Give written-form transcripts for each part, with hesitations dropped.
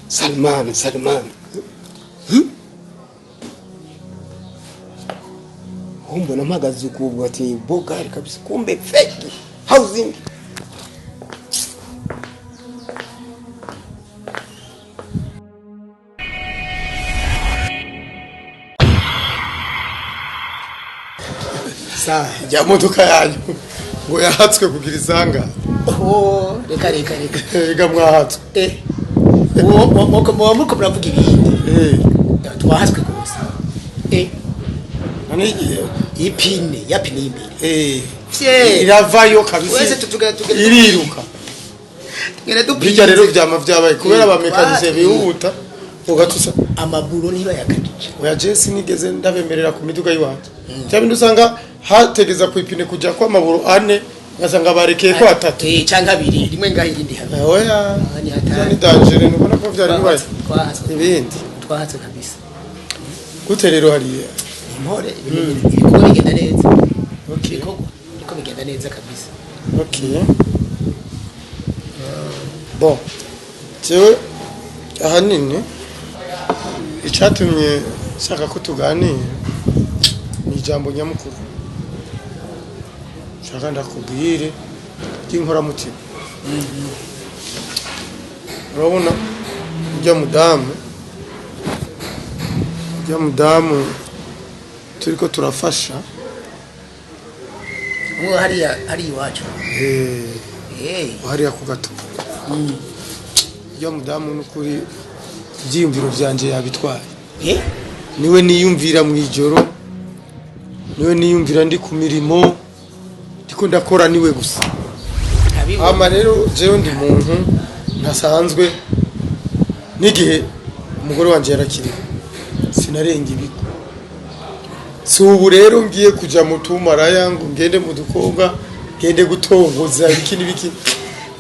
Salman, Salman. Mbona mpagaze ukubwo ati bogari kabisa, kumbe fake housing. Sa ijya modoka yanyu ngo yahatswe kugira isanga. Oh, reka reka reka. Ega mwahatswe. Eh. Uwo muba muriko muravuga ibindi. Eh. Twahatswe rwose. Eh. None igihe Ipine, yapine y'imbere. Eh. Fye. Iravayo kabisa. Wese tutuga tuga. Iriruka. Tugenda dupinze. Bijya rero vyama vyabaye kubera Eh, abamekanise bihuta ugatusa amaburo niba yakajije. Oya, je sinigeze ndabemerera ku miduga yiwanje. Cya bindi usanga hategeza ku ipine kuja kwa amaburo ane, ugasanga barekeye ko atatu. Eh, canke abiri, rimwe ngaho irindi hamwe. Eh, oya. Ah, ni hatari. Ni danger, nubona ko vyari bibaye. Twahatswe. Ibindi. Twahatswe kabisa. Gute rero hariya? Impore, ibikorwa bigenda neza. Okay. Ibikorwa biriko bigenda neza kabisa. Okay. Bon. Jewe ahanini icatumye nshaka ko tuganira ni ijambo nyamukuru. Nshaka ndakubwire ry'inkoramutima. Urabona ujya mudamu turiko turafasha. Uwo hariya hari iwacu. Eh, Eh. hariya ku gato. Ujya mudamu n'ukuri ibyiyumviro byanje yabitwaye. Eh? Niwe niyumvira mu ijoro, niwe niyumvira ndi ku mirimo ndiko ndakora, niwe gusa. Abibona. Ama rero jewe ndi muntu ntasanzwe, n'igihe umugore wanje yarakiriwe sinarenga ibigo. Si ubu rero ngiye kuja mu tumaraya ngo ngende mu dukobwa, ngende gutongoza ibiki n'ibiki.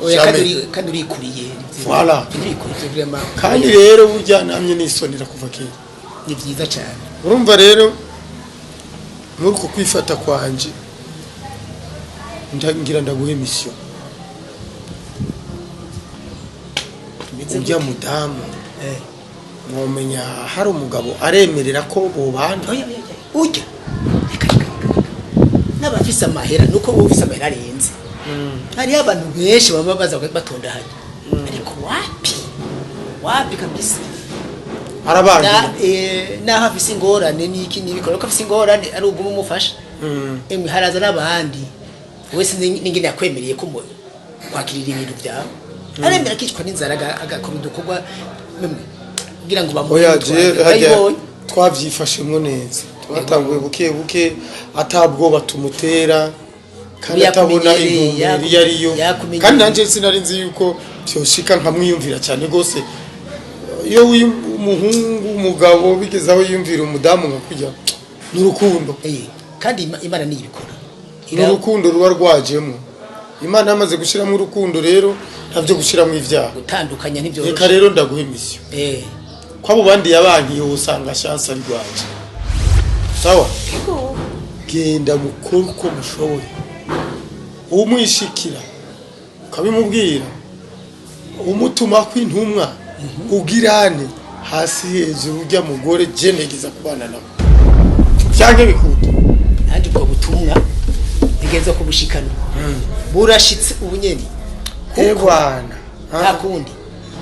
Oya, Jamais. kandi urikuriye. Voilà. Urikuriye vraiment. Kandi rero burya namye nisonera kuva kera. Ni byiza cyane. Urumva rero muri uko kwifata kwanje ngira ndaguhe mission. Tumeze ujya gute? mudamu Eh. mwomenya hari umugabo aremerera ko bobana. Oya oya oya. Ujya. Reka reka reka. Reka. N'abafise amahera nuko wowe ufise amahera arenze. Hariho abantu benshi baba baza batonda hano. Ariko wapi? Wapi kabisa. Arabangira. Naho afise ingorane n'iki n'ibikora ko afise ingorane ari uguma umufasha. Emwe, haraza n'abandi. Wese n'ingene yakwemereye ko kwakirira ibintu byawe. Aremera akicwa n'inzara agakora udukorwa memwe kugira ngo bamuhe. Oya, je hajya Ndayibonye. twavyifashemwo neza, twatanguye buke buke atabwoba tumutera kandi atabona Yakumenyereye, intumbero iyo ariyo. yakumenyereye. Kandi nanje sinari nzi yuko vyoshika nkamwiyumvira cyane rwose. Iyo umuhungu umugabo bigeze aho yiyumvira umudamu nka kujya, ni urukundo. Eh, kandi Imana niyo ibikora. Ni urukundo ruba rwajemo. Imana yamaze gushyiramo urukundo rero ntabyo gushyiramo ibyaha. Gutandukanya ntibyoroshe. Reka rero ndaguha mission. Eh. Ko abo bandi yabankiye usanga chance ari rwanje, sawa? Genda mukore uko mushoboye, umwishikira ukabimubwira, umutuma kw'intumwa ugirane hasi hejuru ujya mugore jenegeza kubana nawe byange bikunda. Nanjye ubwo butumwa ntegerezwa kubushikana. Burashitse ubu nyene. Ebwana. Nta kundi.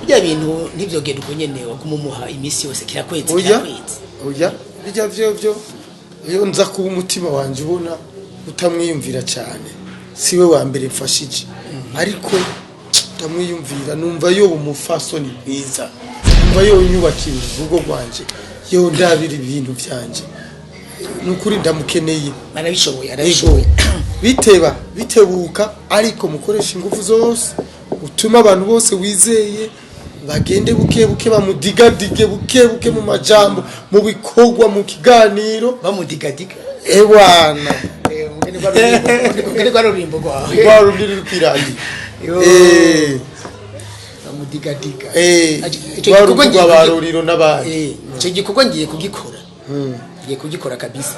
Burya bintu ntivyogenda uko nyene waguma umuha iminsi yose kirakwezi Oya. kirakwezi. Oya, bijya byo iyo nza kuba umutima wanje ubona utamwiyumvira cyane, siwe wa mbere mfashije, ariko ndamwiyumvira, numva yo umufasoni mwiza, numva yo nyubakira urugo rwanje, yo ndabira ibintu byanje, nukuri ndamukeneye. Arabishoboye, arabishoboye. Biteba bitebuka, ariko mukoresha ingufu zose utuma abantu bose wizeye bagende buke buke, bamudigadige buke buke mu majambo, mu bikorwa, mu kiganiro. Bamudigadiga. Ewana. Eh, mugeni rwa rurimbo rwawe. Rwa rundi ruri kwirangira. Yo. Eh, Bamudigadiga. eh, Ico rwa gikorwa rundi ngiye rwa ba Ruriro n'abandi. Eh, ico gikorwa ngiye kugikora. Ngiye kugikora kabisa.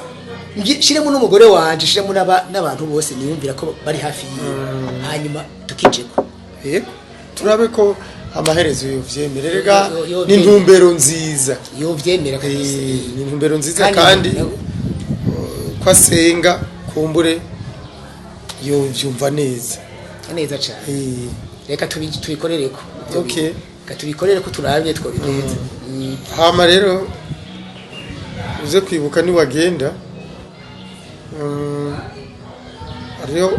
Shiremo n'umugore wanje, shiremo n'abantu bose niyumvira ko bari hafi yiwe. Hanyuma tukijeko. Yego, turabe ko Amaherezo yovyemera rega. Yo Ni intumbero nziza. Yovyemera kabisa. Ni intumbero nziza kandi ko asenga, kumbure yovyumva neza. Neza cyane. Reka tubikorereko. Okay. Reka tubikorereko, turabye twobigenza. Hama rero uze kwibuka niwagenda, hariho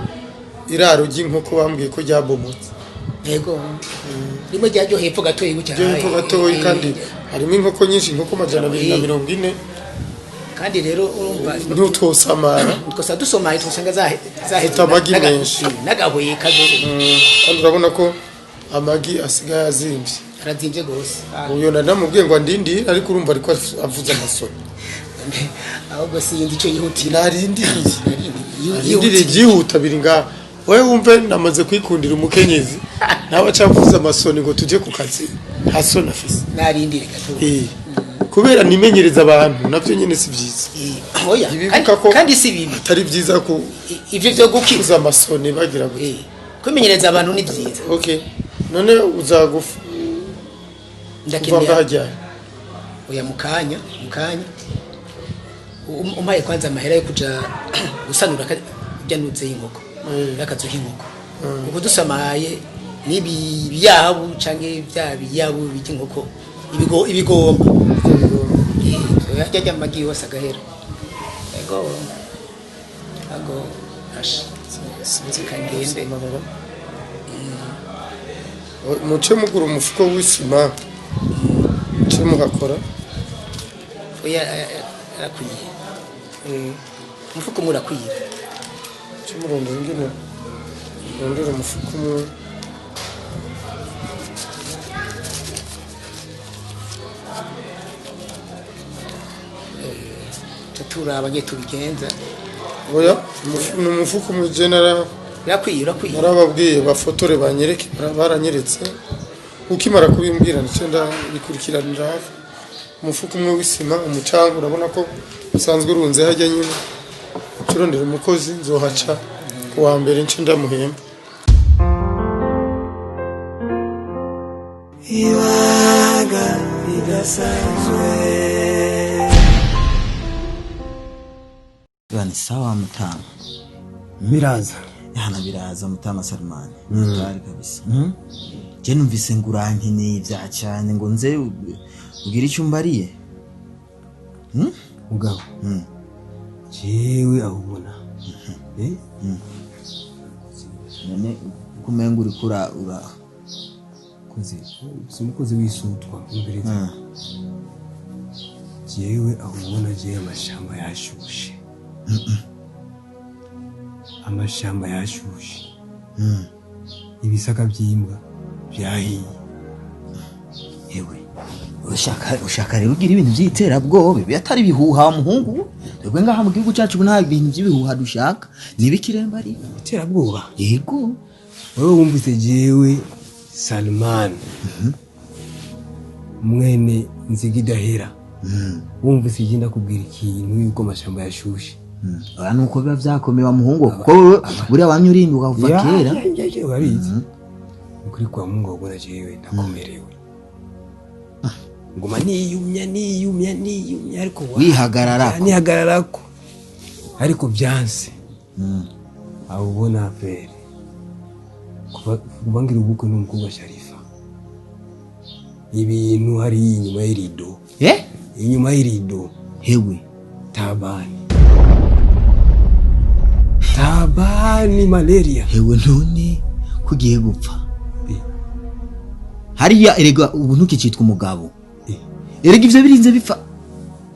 iraro ry'inkoko bambwiye ko ryabomotse. Yego, rimwe ryo hepfo gatoyi gutya. Ryo hepfo gatoyi, kandi harimo inkoko nyinshi, inkoko 240. Kandi rero urumva Ntutwosamara. Twosa dusomaye twosanga zahe zahe. Zifite amagi menshi. Nagahuye kazoze. Kandi urabona ko amagi asigaye azimvye. Arazimvye gose. Uyo nanamubwiye ngo andindire, ariko urumva ariko avuze amasoni. Ahubwo sinzi icyo yihutira. Narindiriye, arindiriye ibyihuta biri ngaha. Wowe wumve, namaze kwikundira umukenyezi, nawe acavuze amasoni ngo tujye ku kazi, nta soni afise. Narindire gato. Kubera nimenyereza abantu, navyo nyene si vyiza. Oya. Ntibibuka kandi, ko kandi si bibi. Atari vyiza ku Ivyo vyo gukiza. Kuza amasoni bagira gute. Kwimenyereza abantu ni byiza. Okay, none uzagufa kuva Ndakeneye ngahajyana? Oya, mukanya mukanya. Umpaye kwanza amahera yo kuja gusanura urya nutse y'inkoko, y'akazu k'inkoko, kuko dusamaye n'ibi byabu canke bya biyabu by'inkoko, ibigo ibigomba yarya amagi yose agahera. Ego ago ash sinzi kangende. Muce mugura umufuko w'isima, muce muhakora. Oya, arakwiye umufuko umwe, urakwiye. Muce murondera ingene murondera umufuko umwe. Tuca turaba ngiye tubigenza. Oya, ni umufuko umwe, je nara Urakwiye, urakwiye. Narababwiye bafotore banyereke, baranyeretse. Ukimara kubimbwira nicyo ndabikurikiranira hafi. Umufuko umwe w'isima, umucanga urabona ko usanzwe urunze hajya nyine. Curondera umukozi, nzohaca ku wa mbere nce ndamuhemba. Ibanga ridasanzwe. Bani sawa mutama. Miraza. Yana biraza mutama Salmani. Hatari kabisa. Je numvise ngo urankeneye vya cyane, ngo nze ugire icyo umbariye. Mugabo, jewe aho ubona. Eh? None kumenga uriko ura Kozi, si umukozi w'isutwa, umviriza. Jewe aho ubona, jewe amashamba yashushe. Amashamba yashushe. Ibisaka by'imbwa byahiye. Ewe, ushaka rero ugira ibintu by'iterabwoba, ibi atari ibihuha wa muhungu we. Twebwe ngaha mu gihugu cyacu ubu nta bintu by'ibihuha dushaka. Nibikiremba ari. Iterabwoba. Yego. Wewe wumvise jewe Salman mwene Nzigidahera, wumvise ije ndakubwira ikintu yuko amashamba yashushe. Oya, nuko biba vyakomeye wa muhungu we, kuko wewe buriya wamye urinduka kuva kera. Ya, urabizi, ukuri kwa Mungu wabona jewe ndakomerewe, nguma niyumya niyumya niyumya, ariko Wihagararako. Nihagararako, ariko byanse. Aho ubona frère, kuva ngira ubukwe n'umukobwa Sharifa, ibintu hari inyuma y'irido. Eh? Inyuma y'irido. Hewe. Tabani tabani, malaria. Hewe, none kugiye gupfa hariya, erega ubu ntukicitwa umugabo. Erega ivyo birinze bipfa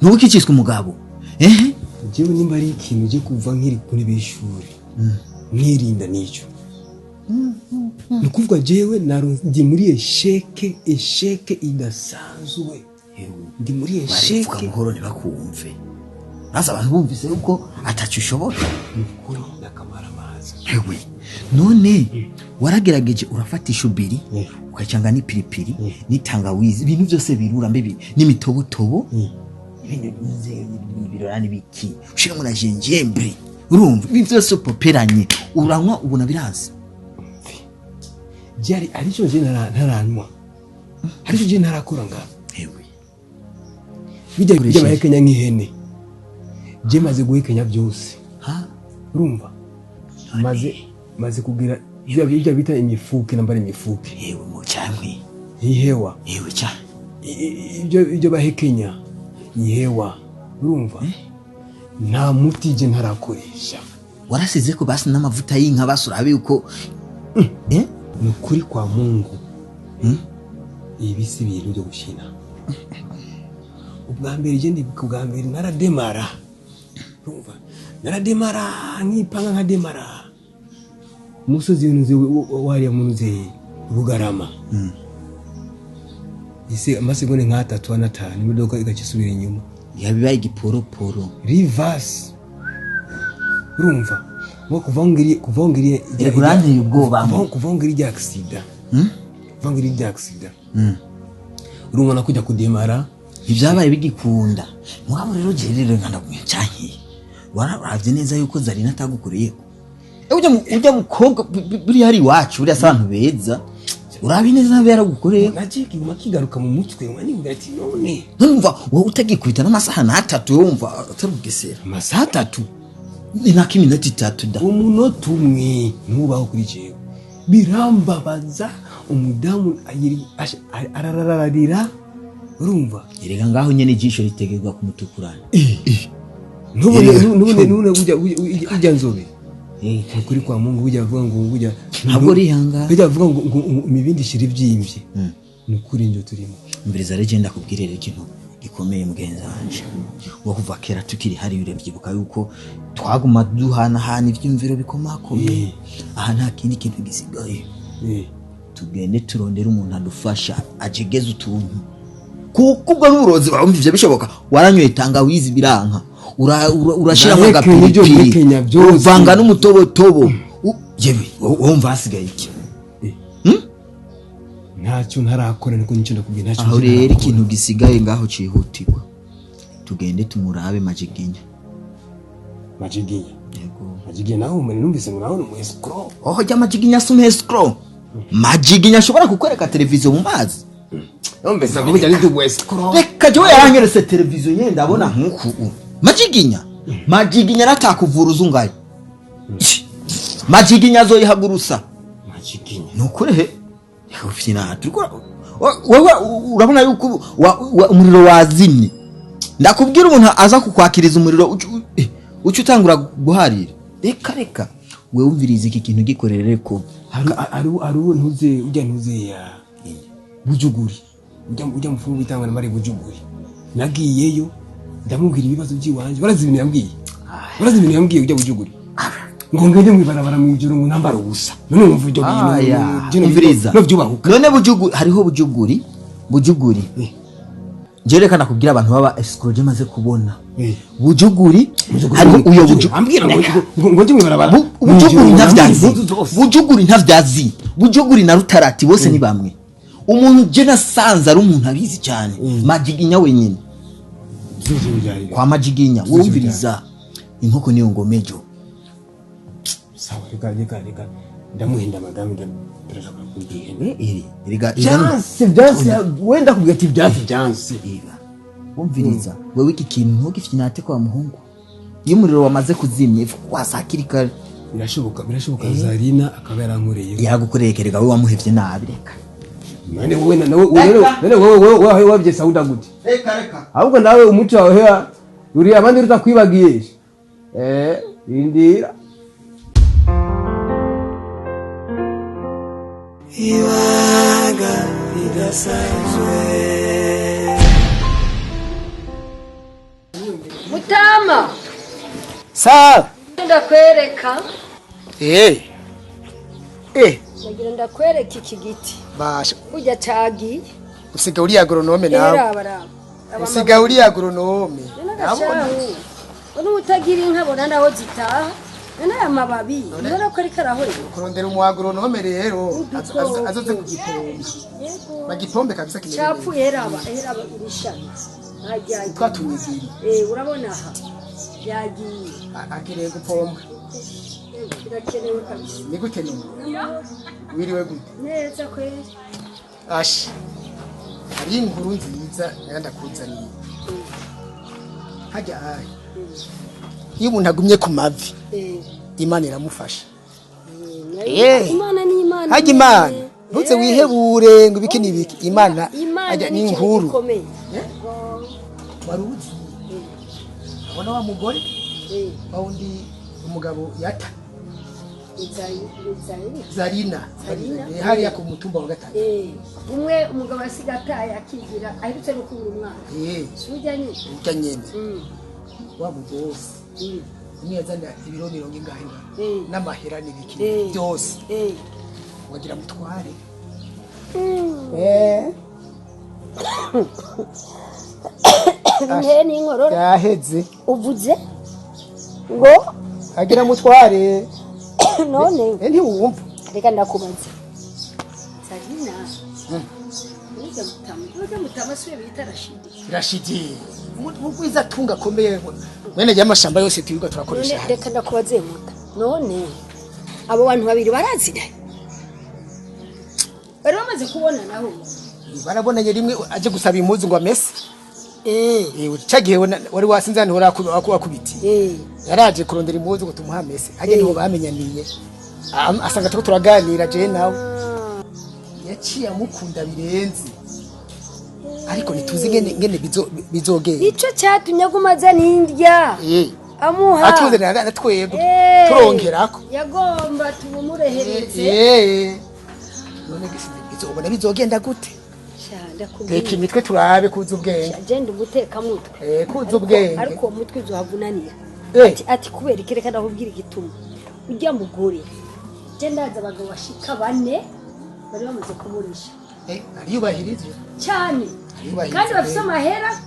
ntubukicitwa umugabo, ehe. Jewe nimba ari ikintu je kuva nkiri ku ntebe y'ishuri nkirinda n'icyo, ni ukuvuga jewe ndi muri échec, échec idasanzwe, ndi muri Barivuga échec. Buhoro ntibakumve, maze abantu bumvise yuko ataco ushobora. Ni ukuri n'akamaramaza. Hewe, none waragerageje urafata ishubiri, ukacanga n'ipiripiri n'itangawizi, ibintu byose birura mbibi n'imitobotobo, ibintu birura n'ibiki, ushiramo na gingembre, urumva ibintu byose upoperanye uranywa, ubona biraza. Byari aricyo je ntaranywa. Hari icyo je ntarakora ngaho. Ewe. Bijya bijya bahekenya nk'ihene, je maze guhekenya byose. Ha. Urumva, maze kugira ibyo bita imifuke, nambara imifuke. Ewe mu cyangwe. Ihewa. Ewe cya. Ibyo bahekenya ihewa. Urumva, nta muti je ntarakoresha. Warasize ko basi n'amavuta y'inka basura yuko eh. Ni ukuri kwa Mungu, ibi si ibintu byo gukina. Ubwa mbere je ndibuka, ubwa mbere narademara. Urumva, narademara nkipanga nkademara umusozi w'unuze wariya munuze Bugarama, ise amasegonda nk'atatu anatanu imodoka igaca isubira inyuma. Yabibaye igiporoporo. Reverse. Urumva ngo kuva ngiriye Erega uranteye ubwoba. Kuva ngiriye irya accident, kuva ngiriye irya accident, urumva nakujya kudemara. Ibyabaye bigikunda. Mugabo rero je rero nkanda cyankiye, wararavye neza yuko Zarina atagukoreyeko? Ujya mukobwa buriya hari iwacu, buriya si abantu beza. Urabi neza nabe yaragukoreyeko. Nagiye kiguma kigaruka mu mutwe, nibwira ati none None wowe utagikubita n'amasaha n'atatu, wumva atari ubugesera? Amasaha 3? Ni nk'iminota 3 da. Umunota umwe ntubaho kuri jewe, birambabaza. Umudamu ararararira, urumva. Erega ngaho nyene ijisho ritegerwa kumutukurana. Ntubone. Erega, Ntubone, ntubone ujya nzobe. Ukuri kwa Mungu, bujya bavuga ngo bujya Ntabwo urihangana. Bujya bavuga ngo imibindi ishira ibyimbye, ni ukuri njyo turimo. Mbere rero genda kubwira rero ikintu gikomeye, mugenzi wanje wo kuva kera tukiri hari. Urabyibuka yuko twaguma duhanahana ivyumviro bikomakomeye. Aha nta kindi kintu gisigaye. Tugende turondere umuntu adufasha ajegeze utuntu, kuko ubwo n'uburozi urumva ivyo bishoboka. Waranyoye tangawizi biranka, urashiramo Ndahekenya ibyo agapiripiri, guhekenya byose. uvanga n'umutobotobo. Yewe, wumva hasigaye iki? Ntacyo ntarakora, niko nicyo ndakubwiye, ntacyo Aho nzi rero ntarakora. ikintu gisigaye ngaho cihutirwa, tugende tumurabe Majiginya. Majiginya? Yego. Majiginya nawe umuntu numvise ngo nawe ni umu escroc. Oho jya, Majiginya si umu escroc. Majiginya ashobora kukwereka televiziyo mu mazi. Numvise ngo bijya ni umu escroc. Reka, jewe yaranyeretse televiziyo nyene ndabona nkuku. Majiginya, Majiginya aratakuvura uzungayo. Majiginya azoyihagurusa. Majiginya? Nukuri he. Reka ufyina, turiko wewe urabona yuko umuriro wazimye. Ndakubwira, umuntu aza kukwakiriza umuriro uca utangura guharira. Reka reka, wewe umviriza, iki kintu gikorere ko. Hari uwo ntuze ujya ntuze ya Bujuguri, ujya mfumu bitangwa na mari Bujuguri. Nagiyeyo ndamubwira ibibazo by'iwanje. Barazi ibintu yambwiye, barazi ibintu yambwiye ujya Bujuguri, ngo ngende mwibarabara mwijoro ngo nambara ubusa. None wumva ibyo bintu? Aya, Jino umviriza. no byubahuka. None Bujuguri, hariho Bujuguri, Bujuguri. Je reka nakubwira abantu baba escroc maze kubona. Bujuguri, hariho uyo Bujuguri. Ambwira ngo njye mwibarabara Bujuguri ntavyazi. impuzu zose. Bujuguri ntavyazi. Bujuguri na Rutarati bose ni bamwe. Umuntu je nasanze ari umuntu abizi cyane, Majiginya wenyine. Zuzi byari. Kwa Majiginya, wumviriza, inkoko niyo ngomejo. Sawa, reka reka reka ndamuhinda madame, ndashaka kubwira. Iri erega. Byanse, byanse, wenda kubwira ati byanse, byanse. Iba wumviriza, wewe iki kintu ntugifyinate kwa muhungu. Iyo umuriro wamaze kuzimya wasa hakiri kare. Birashoboka, birashoboka Zarina akaba yarankoreye. Yaragukoreye kerega we wamuhevye nabi. Reka. None wowe nawe, none wowe wowe wabye sauda gute? Reka reka. Ahubwo nawe umuti wawe heya uri abandi rutakwibagiye, rindira. Ibanga ridasanzwe. Mutama. Sawa. Ndakwereka. Eh eh. Ndagira ndakwereka iki giti. Basha. Burya cagiye. Usiga uri agronome nawe. Raba raba. Usiga uri agronome. Nabona utagira inka, bona naho zitaha. None aya mababi none ko ariko arahorera. Kurondera umu agronome rero Udukoko. Azoze kugipomba. Yego. Bagipombe kabisa kimeze neza. Capfuye, raba raba iri shami ntajyagiye. Twatumiziri. Urabona aha yagiye. Akeneye gupombwa. Yego, birakenewe kabisa. Ni gute none? Wiriwe gute? Neza kweri. Ashi. Hari inkuru nziza ndakuzaniye. Hajya ayi, iyo umuntu agumye ku mavi, Imana iramufasha. Imana ni Imana. Hajya Imana, ntuze wihebure ngo ibiki n'ibiki. Imana Imana hajya ni ni ikintu inkuru gikomeye. Wari uzi, abona wa mugore wa wundi umugabo yata? Zarina. Zarina. Zarina. Hariya ku mutumba wa gatatu. Umwe umugabo asiga ataye, akigira aherutse no kubura umwana. Si ujya nyine? Urya nyene. Wa mugose umwe yazana ibiro mirongo ingahe ngahe n'amahera n'ibiki byose, wagira mutware. Binteye n'inkorora. Yaheze. Uvuze ngo? Agira mutware. None? Ntiwumva? Reka ndakubaza, Zarina ujya mutama, ujya mutama siwe bita Rashidi? Rashidi mugwiza atunga akomeye, mwene ry'amashamba yose twirirwa turakoresha. None reka ndakubaze muta, none abo bantu babiri baraziranye, bari bamaze kubonana aho? Barabonanye rimwe aje gusaba impuzu ngo amese. Ca gihe wari wasinze hano wakubitiye. Yaraje kurondera impuzu ngo tumuhe amese, hajya niho bamenyaniye. Asanga turiko turaganira jewe nawe, yaciye amukunda birenze, ariko ntituzi ngene bizogenda. Ico cyatumye aguma azana indya amuha. Atuzanira na twebwe turongerako. Yagomba tubumurehereze. None ubona bizogenda gute? Sha, ndakubwiye. Teka imitwe turabe kuza ubwenge. Sha, genda umutekamutwe. Kuza ubwenge. Ariko uwo mutwe uzohavunanira. Ati kubera iki? Reka ndakubwira igituma ujya mugore, je ndazi abagabo bashika bane bari bamaze kumurisha. Ariyubahiriza. Cyane. Ariyubahiriza. Kandi bafise amahera,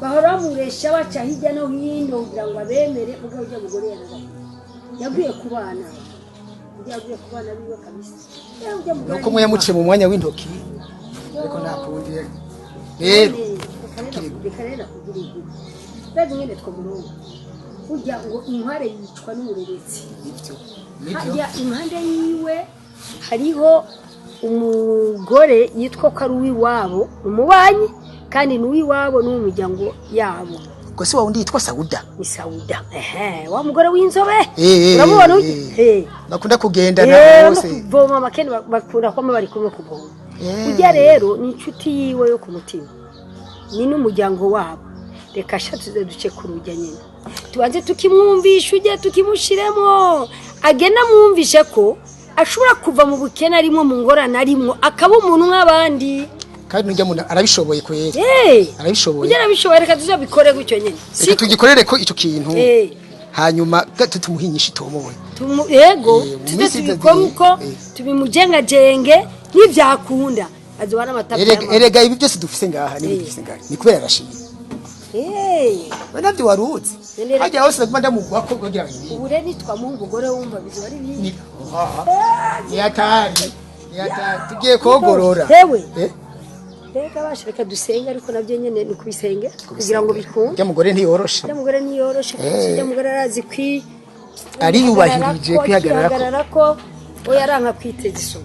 bahora bamuresha, baca hirya no hino kugira ngo abemere. Mugabo ujya mugore yararahiye, yaguye ku bana, ujya yaguye ku bana biwe kabisa. Ujya mugore Nuko mwe yamuciye mu mwanya w'intoki, ariko nta kundi rero. Reka rero nakubwira inkuru, ndazi nyene twamurongo ujya ngo inkware yicwa n'umureretse. Nibyo, nibyo. Hajya impande yiwe hariho umugore yitwa ko ari uw'iwabo, umubanyi, kandi ni uw'iwabo n'uw'umuryango yabo. Ubwo se wa wundi yitwa Sauda? Ni Sauda, ehe, wa mugore w'inzobe. Uramubona ujya? Bakunda kugendana no bose. Kuvoma amakeni, bakunda kwama bari kumwe kuvoma. Ujya rero ni inshuti yiwe yo ku mutima, ni n'umuryango wabo. Reka sha tuze duce ku rujya nyine, tubanze tukimwumvisha, ujye tukimushiremo, agenda amwumvishe ko ashobora kuva mu bukene arimo, mu ngorane arimo, akaba umuntu nk'abandi. Kandi nujya muntu arabishoboye kweri. Arabishoboye. Ujya arabishoboye, reka tuzabikore gutyo nyine. Reka tugikorere ko icyo kintu, hanyuma gato tumuhe inyishu itomoye. Yego. Mu Tuze minsi tubikore uko, tubimujengajenge, nibyakunda azoba n'amatapi Erega erega ibi byose dufise ngaha, nibi dufise ngaha ni kubera Rashidi. We navyo wari uzi? Hajya hose naguma ndamugwa ko kugira ngo ibi Ubu rero nitwamuha umugore wumva bizoba ari bibi. Ni hatari, ni hatari, tugiye kogorora. Hewe. Eh? Reka basha, reka dusenge, ariko nabyo nyene ni kubisenge kugira ngo bikunde. Ujya mugore ntiyoroshe. Ujya mugore ntiyoroshe. Ujya mugore arazi kwi Ariyubahirije, kwihagararako. kwihagararako, we yaranka kwiteza isomo.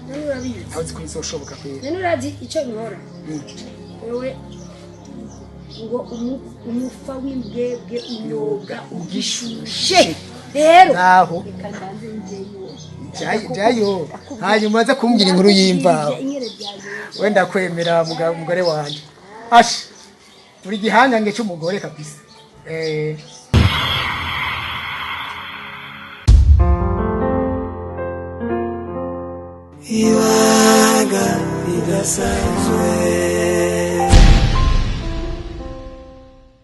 None urabizi? Ntawe uzi ko bizoshoboka kweri. None urazi icyo nkora wewe? Ngo umufa w'imbwebwe uyoga ugishushe rero. Naho. Reka ndanze njeyo. Jayo, jayo, hanyuma aza kumbwira inkuru y'imvaho. Ingene byagenze. Wenda kwemera mugore wanje, asha uri gihangange c'umugore kabisa. Ibanga ridasanzwe.